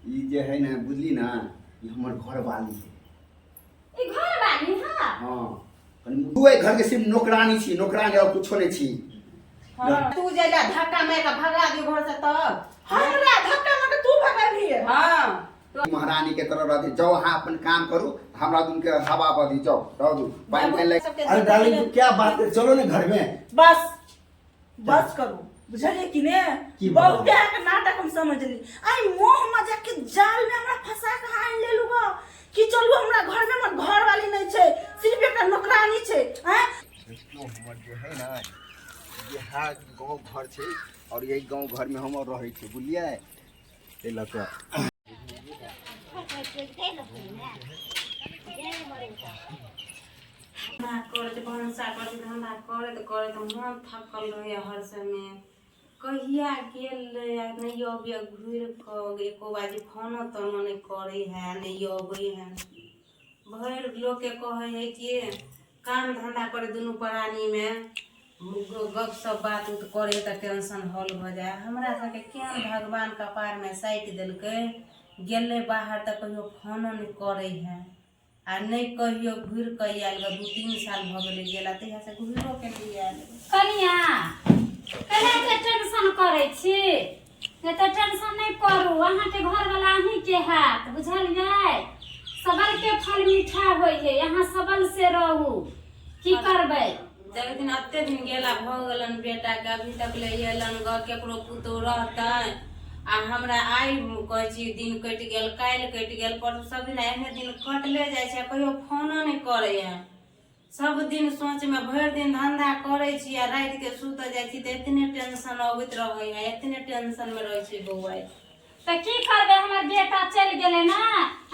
ई जे है ने बुझली ने, ई हमर घरवाली है। ई घरवाली है? हाँ, कनी तू एहि घर के सिर्फ नौकरानी छी, नौकरानी, और कुछो नहीं छी। हाँ। तू जे धक्का मारि के भगा दियो घर से तब। हमरा धक्का मारि के तू भगेलही? हाँ। महारानी के तरह रहती। जाओ अहाँ अपन काम करू, हमरा दुन के हवा बदी। जाओ रह दू पानि पानि लग। अरे डार्लिंग, तू क्या बात कर, चलो ना घर में। बस बस करू, बुझलियै कि ने? की बहुत भऽ? अहाँके नाटक हम समझली। आई मोह मजा के जाल में हमरा फंसा के आनि लेलु ग कि चलू हमरा घर में, हमर घर वाली नहीं छै, सिर्फ एकटा नौकरानी छै। आँय? देखियौ, हमर जे है ने इएह गाँव घर छै और यही गाँव घर में हम रहै छी, बुझलियै? ताहि लऽ कऽ धन्धा करैत, भनसा करैत, धन्धा करैत करैत मन थकल रहैए हर समय। कहिया गेल रहै, नहि अबैए घुरि कऽ, एको बाजी फोनो तोनो नहि करै है, नहि अबै है। भरि लोकके कहै है कि काम धन्धा करै दुनू प्राणीमे गप सप बात उत करै तऽ टेंशन हॉल भऽ जाइ। हमरा सबके केहन भगवान कपारमे साटि देलकै, गेलै बाहर तऽ कहियो फोनो नहि करै है आ नहि कहियो घुरि कऽ आयल ग। 2-3 साल भऽ गेलै गेला, तहियासँ घुरियो के नहि आयल। कनिया, कहिया के टेंशन करै छी? एते टेंशन नहि करू, अहाँके घरवला अहीँके हैत, बुझलियै? सबल के फल मीठा होइ है, अहाँ सबल से रहू। की करबै? जब दिन एते दिन गेला भऽ गेलन बेटाके, अभी तक ले अयलन ग। केकरो पुतोह रहतै? आ हमरा आइ कहै छी दिन कटि गेल, काल्हि कटि गेल, परसू, सब दिन एहने दिन कटले जाइ छै। कहियो फोनो नहि करैए। सब दिन सोचमे भरि दिन धंधा करै छी आ रातिके सुतऽ जाइ छी तऽ एतने टेंशन अबैत रहै है, एतने टेंशनमे रहै छी बौआ। तऽ की करबै? हमर बेटा चलि गेलै ने,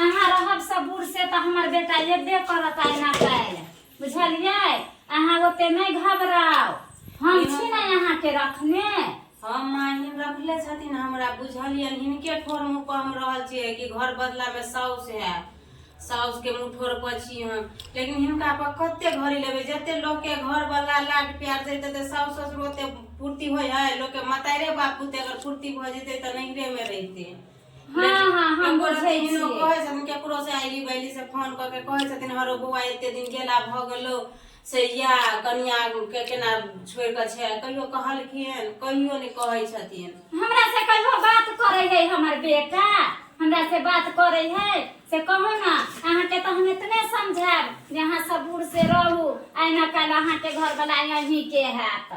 अहाँ रहब सबूर से तऽ हमर बेटा एबे करत आइ ना काल्हि, बुझलियै? अहाँ ओते नहि घबराउ, हम छी ने अहाँके रखने। हम माहिन रखले छथिन हमरा, बुझलियनि? हिनके ठोर मुँह पर हम रहल छियै कि घर बदलामे साउस है, साउसके मुँह ठोर पर छी हम। लेकिन हिनका पर कते घड़ी लेबै? जते लोकके घरवला लाड प्यार दै, तते साउस ससुर ओते पूर्ति होइ है? लोकके मतारे बाप पुते अगर पूर्ति भऽ जेतै तऽ नैहरेमे रहितै। हाँ, हम केकरो बुझै हिनो छियै। कहै छथिन, केकरो से आइली बैली से फोन कऽ के कहै छथिन, हरो बौआ, एते दिन गेला भऽ गेलो से या कनिया के केना छोड़ि कऽ छै? कहियो कहलखिन? कहियो नहि कहै छथिन। हमरा से कहियो बात करे है हमर बेटा? हमरा से बात करे है से कहू ने। अहाँके तऽ हम एतने समझायब जे अहाँ सबूर से रहू, आइ ना काल्हि अहाँके घरवला अहीँके हैत।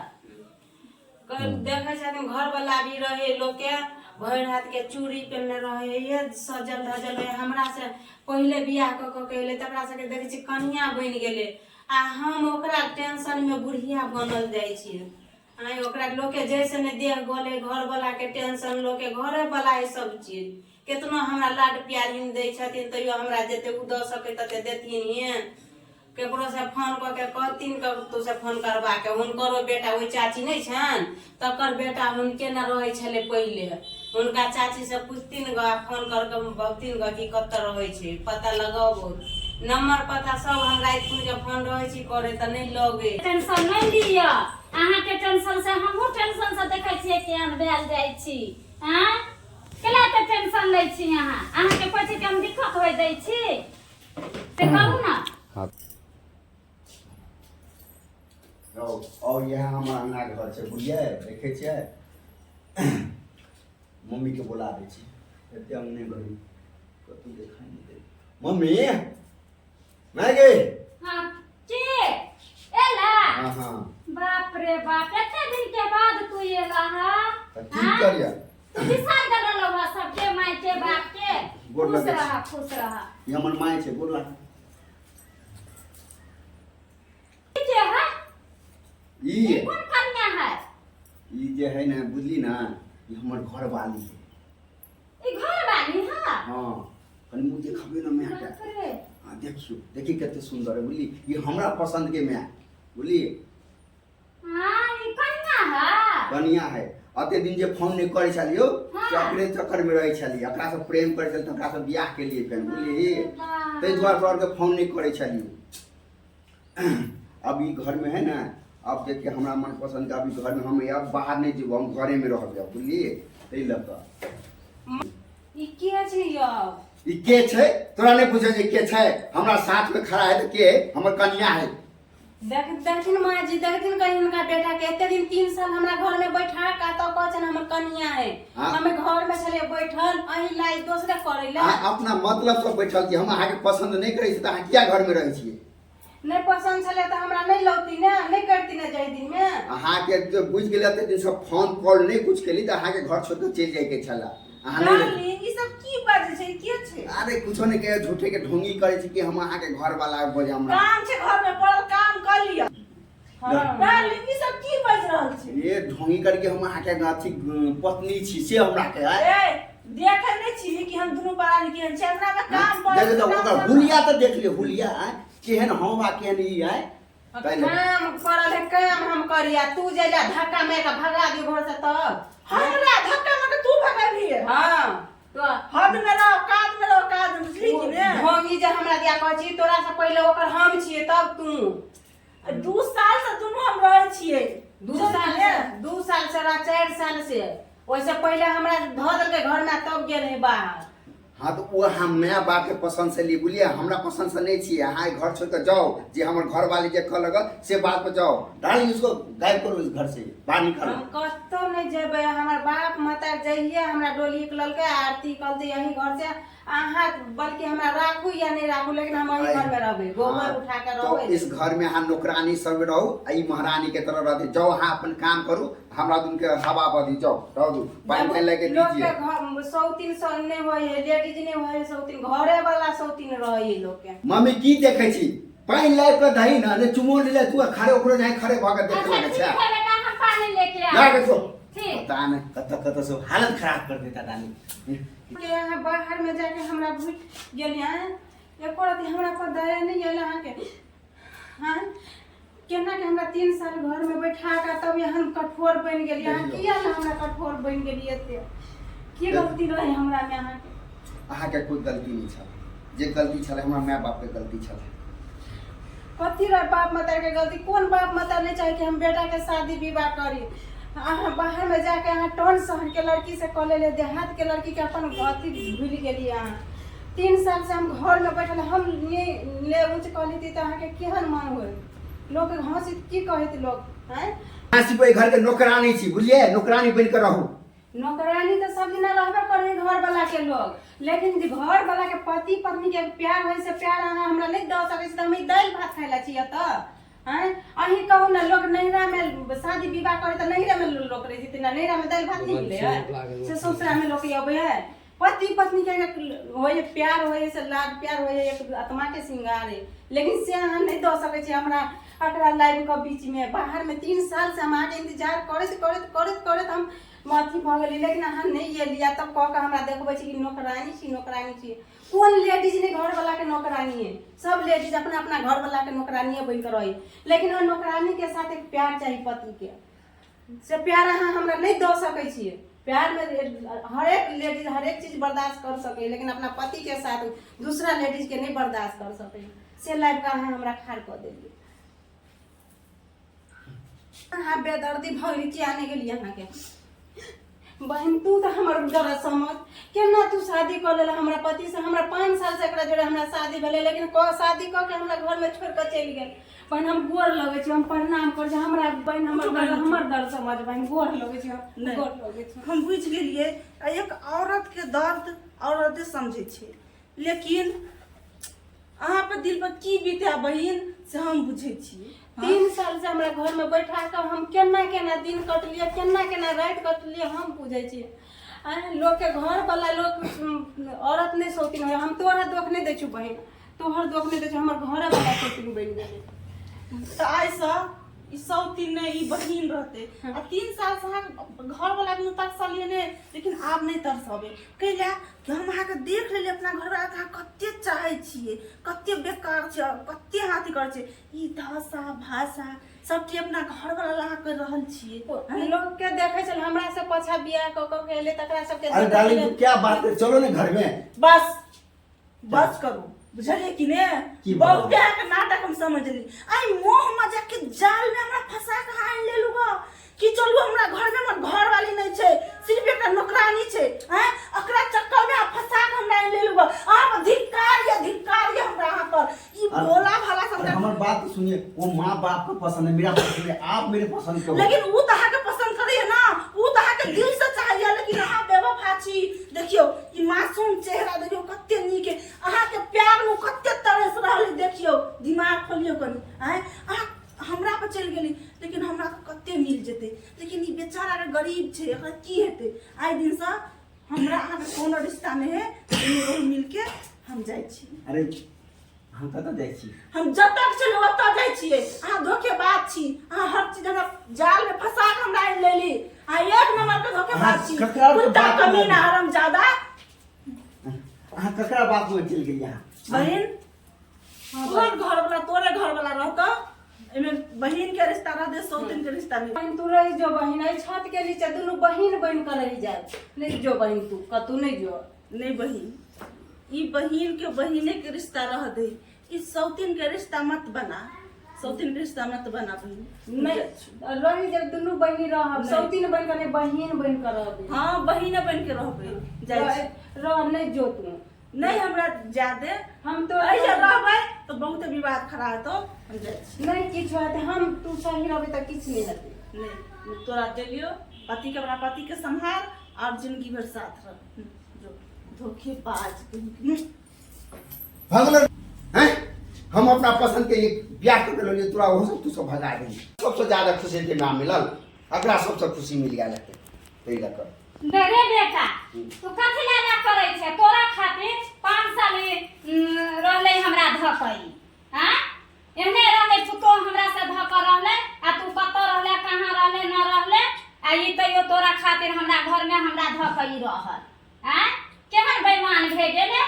देखै छथिन, घरवला भी रहै लोकके, भरि हाथके चूड़ी पेन्हने रहै, सजल धजल रहै। हमरा से पहिले बियाह कऽ कऽ के एलै, तकरा सबके देखै छी कनिया बनि गेलै आ हम ओकरा टेंशनमे बुढ़िया बनल जाइ छी। आँय, ओकरा लोकके जैसे नहि देह गले, घरवलाके टेंशन, लोकके घरेवला है सब चीज। केतनो हमरा लाड प्यार हिन दै छथिन, तैयो हमरा जते ओ दऽ सकै तते देथिन। हिन केकरो से फोन कऽ के कहथिन, कतौ से फोन करबा के, हुनकरो बेटा, ओहि चाची नहि छनि तकर बेटा हुनके ने रहै छलै पहिले, हुनका चाची से पुछथिन ग, फोन करके बगथिन ग कि कतऽ रहै छै, पता लगाबो, नंबर पता सब। हम राति खुन के फोन रहै छी करे तऽ नहि लगे। टेंशन नहि लिअ। अहाँके टेंशन से हमहूँ टेंशन से देखै छियै केहन भेल जाइ छी। आँय, केला एते टेंशन लै छी अहाँ? अहाँके कोइ चीजके हम दिक्कत होइ दै छी से कहू ने। हाँ, और इएह हमर अंगना घर छै, बुझलियै? देखै छियै, मम्मीके बोला दै छी। एते अंगने घर कतौ देखाइ नहि दै। मम्मी, माय गे। हाँ, के एला? हाँ हाँ। बाप रे बाप, एते दिन के बाद तू एला हा? तऽ की करिया? तू बिसर गेल रहलौ हा सबके, माय के, बाप के। गोर खुश लगै छी। रह, खुश रह। ई हमर माय छै, गोर लाग। के है? ई ई कोन कन्या है? ई जे है ने, बुझली ने, ई हमर घरवाली है। ई घरवाली है? हाँ, कनि मुँह देखबै ने मायके। बाप रे। हाँ, देखियौ, देखी कते सुन्दर है, बुझली? ई हमरा पसंद के माय, बुझली? हाँ, ई कन्या है? कनिया है। अते दिन जे फोन नहि करै छलियौ से हाँ। अपने चक्कर में रहै छलियै। एकरा से प्रेम करै छलियै तऽ ओकरा से बियाह केलियै फेर, बुझली? बाप। ताहि दुआरे तोहर के फोन नहि करै छलियौ। अब ई घर में है ने, अब देखिए हमरा मन पसंद के। अभी घर में हम अब बाहर नहीं जेबो, हम घरे में रहब अब, बुझलिए? ताहि लऽ कऽ। ई के छी यौ। ई के छै तोरा नहि बुझै जे के छै हमरा साथ में खड़ा है तऽ के है हमर कनिया है। देख देखथिन माँ जी, देखथिन कहीं हुनका बेटा के एते दिन 3 साल हमरा घर में बैठा के तो कहै छन हमर कनिया है। हाँ। हम घर में छलियै बैठल, अहीं लाई दोसरे करै ले। अहाँ अपना मतलब से बैठल छी, हम अहाँके पसंद नहि करै छी तऽ अहाँ किया घर में रहै छियै? नहीं पसंद छले तऽ हमरा नहीं लौती ने, नहीं करती ने जाहि दिन में। अहाँके जे बुझि गेलै एते दिन से फोन कॉल नहीं कुछ केली तऽ अहाँके घर छोड़ के चलि जाइके छला। अहाँ नहीं डार्लिंग, ई सब की बाजै छै, के छै? अरे कुछो नहीं के झूठे के ढोंगी करे छी कि हम अहाँके घर वाला बजे हमरा काम छै घर में पड़ल, काम कर लिअ। हाँ। डार्लिंग, ई सब की बाजि रहल छै? ये ढोंगी करके हम अहाँके अथी पत्नी छी से हमरा के आय। ए, देखै नहि छी कि हम दुनू प्राणी केहन छै, हमरा में काम पड़ल देख छै, तऽ काम ओकर कर। हुलिया तऽ देख लियौ, हुलिया आय केहन हम आ केहन ई आय। पहिले। काम पड़ल है, काम हम करिया, तू जे जा धक्का मारि के भगा दियो घर से तब। हमरा धक्का मारि के तू भगेलही? हाँ, तो हद में रहो, काज में रहो, काज में, बुझली कि ने? ढोंगी जे हमरा दिया कहै छी, तोरा से पहिले ओकर हम छियै तब तू। 2 साल से दुनू हम रहै छियै। 2 साल से, 2 साल से रह, 4 साल से। ओहिसे पहिले हमरा धऽ देलकै घर में तब गेल है बाहर। हाँ तो वो हम नया बाप के पसंद से ली बुझलिए, हमरा पसंद से नहीं छियै। अहाँ घर छोड़ के जाओ, जे हमर घर वाली जे कहलक से बात पर जाओ। डार्लिंग इसको गायब करो इस घर से, बाहर निकालो। हम कतौ नहीं जेबै, हमर बाप माता जइए हमरा डोली के ललकै आरती करते यही घर से। अहाँ बल्कि हमरा राखू या नहीं राखू, लेकिन हम वही घर में रहबै, गोबर हाँ, उठा के तो रहबै। इस घर में अहाँ नौकरानी सब रहू आ ई महारानी के तरह रहते। जाओ अहाँ अपन काम करू, हमरा दुन के हवा बदी जाओ रह दू पानी तानी लेके लोक के दीजिए। घर सौतीन सब नहीं होय है, लेडीज नहीं होय है सौतीन, घरे वाला सौतीन रहै है लोक के। मम्मी की देखै छी? पानि लाबि कऽ दही ने, ने चुमो ले तू खड़े ओकरो जाय खड़े भऽ के देखे अच्छा लगै ठीक छै। है बेटा, हम पानी लेके ला आए। के सो। ठीक। पता नहीं कतऽ कतऽ सब हालत खराब कर देता डाली। के अहाँ बाहर में जाके हमरा भूल गेलियै, एको रति हमरा पर दया नहीं आयल अहाँके। हाँ, केना के हमरा 3 साल घर में बैठा के तब यहाँ कठोर बनि गेलियै। अहाँ किया ने हमरा कठोर बनि गेलियै? एते की गलती रहे हमरा में अहाँके? अहाँके कोई गलती नहीं छल, जे गलती छल हमरा माय बाप के गलती छल। कथी रहे बाप माता के गलती? कोन बाप माता नहीं चाहे कि हम बेटा के शादी विवाह करी? अहाँ बाहर में जाके अहाँ टोन शहर के लड़की से कऽ लेलियै, देहात के लड़की के अपन अथी भूलि गेलियै। अहाँ 3 साल से हम घर में बैठल, हम ले ऊँच कऽ लेती तऽ अहाँके केहन मन होय? लोक हँसी की कहैत लोक? आँय, अहाँ सिर्फ एहि घर के नौकरानी छी बुझलियै, नौकरानी बनि कऽ रहू। नौकरानी तऽ सब दिना रहबे करै घर वाला के लोग, लेकिन जे घर वाला के पति पत्नी के प्यार होइ से प्यार अहाँ हमरा नहीं दऽ सकै छी तऽ हम ई दालि भात खाइ ला छी एतऽ। आँय, अहीं कहू ने, लोक नैहरा में शादी विवाह करे तऽ नैहरा में लोक रहै छै ने, नैहरा में दालि भात नहीं मिलै है से ससुरा में लोक अबै है। पति पत्नी के एक होइ है प्यार, होइ है से लाड प्यार होइ है, एक आत्मा के श्रृंगार है, लेकिन से अहाँ नहीं दऽ सकै छी हमरा अकरा लाबि कऽ बीच में। बाहर में 3 साल से हम अहाँके इंतजार करैत करैत करैत करैत हम अथी भऽ गेली, लेकिन अहाँ नहीं एलियै। तब कह कऽ हमरा देखबै छी कि नौकरानी छी, नौकरानी छी। कोन लेडीज नहीं घर वाला के नौकरानी है? सब लेडीज अपना अपना घर वाला के नौकरानिए बनि कऽ रही, लेकिन ओहि नौकरानी के साथ एक प्यार चाही पति के, से प्यार अहाँ हमरा नहीं दऽ सकै छियै। प्यार में हरेक लेडीज हरेक चीज बर्दाश्त कर सकै, लेकिन अपना पति के साथ दूसरा लेडीज के नहीं बर्दाश्त कर सकै, से लाइफ के अहाँ हमरा खाड़ कऽ देलियै। अहाँ बेदर्दी भऽ गेली, किया नहि गेलियै अहाँके? बहन तू तऽ हमर दर्द समझ, केना तू शादी कऽ लेलह हमरा पति से? हमरा 5 साल से एकरा जोड़े हमरा शादी भेलै, लेकिन शादी कऽ के हमरा घरमे छोड़ि कऽ चलि गेल। बहन हम गोर लगै छी, हम प्रणाम करै छी, हमरा बहन हमर दर्द, हमर दर्द समझ बहन, गोर लगै छी हम, नहि। गोर लगै छी। हम बुझि गेलियै, आ एक औरत के दर्द औरते समझै छै, लेकिन अहाँ पर दिल पर की बीते बहिन से हम बुझै छियै। 3 साल से हमरा घर में बैठा कऽ हम केना केना दिन कटलियै, केना केना राति कटलियै, हम बुझै छियै। आँय, लोकके घर वाला लोक औरत नहि शौकीन होइ। हम तोरा दोख नहि दै छियौ बहिन, तोहर दोख नहि दै छियौ, हमर घरे वाला शौकीन बनि गेलै। तऽ आइसँ ई सौतीन नहि, ई बहिन रहतै। आ 3 साल से अहाँ घर वाला के तरसलियै नहि, लेकिन आब नहि तरसबै, कैला कि हम अहाँके देख लेलियै अपना घर वाला के अहाँ कते चाहै छियै, कते बेकार छै, कते अहाँ अथी करै छियै। ई भाषा भाषा सबके अपना घर वाला ला अहाँ करि रहल छियै। लोक के देखै छल हमरा से पाछा बियाह कऽ कऽ के एलै तकरा सबके अरे देखै डार्लिंग छलै। तू क्या बात कर, चलो ना घर में। बस बस करू, बुझलियै कि ने? की बहुत बात? अहाँके नाटक हम समझली। आइ मोह मजा के जाल में हमरा फंसा के आनि लेलु ग कि चलू हमरा घर में हमर घर वाली नहीं छै, सिर्फ एकटा नौकरानी छै। आँय, एकरा चक्कर में अहाँ फंसा के हमरा सुनिए, वो माँ बाप को पसंद है, मेरा पसंद है, आप मेरे पसंद के हो। लेकिन ऊ तऽ अहाँके पसंद करैया ना, ऊ तऽ अहाँके दिल से चाहैया, लेकिन अहाँ बेवफा छी। देखियौ ई मासूम चेहरा देखियौ कते नीक है, अहाँके प्यार में कते तरस रहल है। देखियौ दिमाग खोलियौ कनि, आँय अहाँ हमरा पर चलि गेली, लेकिन हमरा तऽ कते मिल जेतै, लेकिन ई बेचारा के गरीब छै, एकरा की हेतै। आइ दिनसँ हमरा अहाँके कोनो रिश्ता नहि है, दुनू बहिन मिलके हम जाइ छी। अरे हम कतऽ जाइ छी? हम जतऽ चलू ओतऽ जाइ छियै। अहाँ धोखेबाज छी, अहाँ हर चीज हमरा जाल में फंसा के हमरा आनि लेली। अहाँ एक नंबर के धोखेबाज अहाँ छी, ककरा के कुत्ता बात में कमीना हरामजादा। अहाँ ककरा बात में चलि गेलियै अहाँ? बहिन तोहर घर वाला तोरे घर वाला रहतो, एमे बहिन के रिश्ता रहते, सौतिन के रिश्ता नहीं। बहिन तू रहि जो बहिन, एहि छत के नीचे दुनू बहिन बनि कऽ रहि जायब। नहि जो बहिन, तू कतहु नहि जो। नहीं बहिन, ई बहिन के बहिने के रिश्ता रह दे, ई सौतिन के रिश्ता मत बना, सौतिन के रिश्ता मत बना बहिन। नहीं रहि जब दुनू बहिन रहब, नहीं। सौतिन बनि कऽ नहि, बहिन बनि कऽ रहबै। हाँ बहिने बन के रहबे, जाइ छी। रह नहि जो तू। नहीं हमरा जादे हम तो ऐसे रहबै तो बहुत विवाद खड़ा हेतौ, हम जाइ छी। नहि किछु हेतै, हम तू सही रहबै तऽ किछु नहि हेतै। नहीं तोरा देलियो पति के, अपना पति के संभाल और जिंदगी भर साथ रह। जो धोखेबाज कहीं। भगलो हैं, हम अपना पसंद के एक ब्याह कर लेलियै, तोरा ओहो सब तू सब भगा देली। सबसे ज्यादा खुशी के ना मिलल, एकरा सबसे खुशी मिल गेल हेतै ताहि लऽ कऽ। रे बेटा तू कथी लए एना करै छै? तोरा खातिर 5 साल रहलै हमरा धकई, आँ एहने रहलै पुतोह हमरा से धक रहलै, आ तू कतऽ रहलै, कहाँ रहलै, न रहलै, आ ई तैयो तोरा खातिर हमरा घर में हमरा धकई रहल। आँ केहन बेईमान भए गेलै,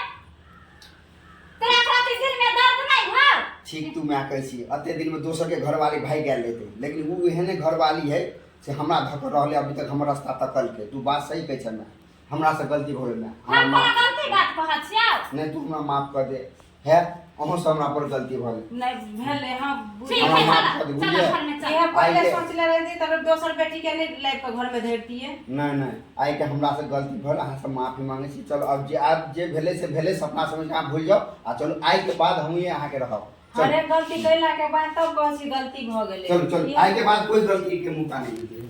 तोरा खातिर दिल में दर्द नहीं हौ? ठीक तू माय कहै छी, अते दिन में दोसर के घरवाली भागि गेल रहतै, लेकिन ओ एहने घरवाली है से हमरा धक रहलै अभी तक हमर रास्ता तकलकै। तू बात सही कहै छ माय, हमरा से गलती भऽ गेल माय, हमरा हम कोनो माफ गलती बात कहै छियौ? नहि, तू हमरा माफ कर दे, है अहूँ से हमरा पर गलती भऽ गेल। नहि भेलै, हाँ ठीक हमरा है, माफ चल कऽ दे, चल बुझलियै? घर में चल। इएह पहिले आइ के- सोचले रहती तब दोसर बेटी के नहि लाइफ के घर में धरतियै। नहि नहि, आइ के हमरा से गलती भेल, अहाँ से माफी मांगे छी। चलो अब जे आब जे भेलै से भेलै, सपना समझ के अहाँ भूलि जाउ, आ चलू आइ के बाद हमहीं अहाँके रहब। चलू हरेक गलती कैला के बाद तब कहै छी गलती भऽ गेलै। चलू चलू, आइ के बाद कोई गलती के मौका नहीं मिलतै।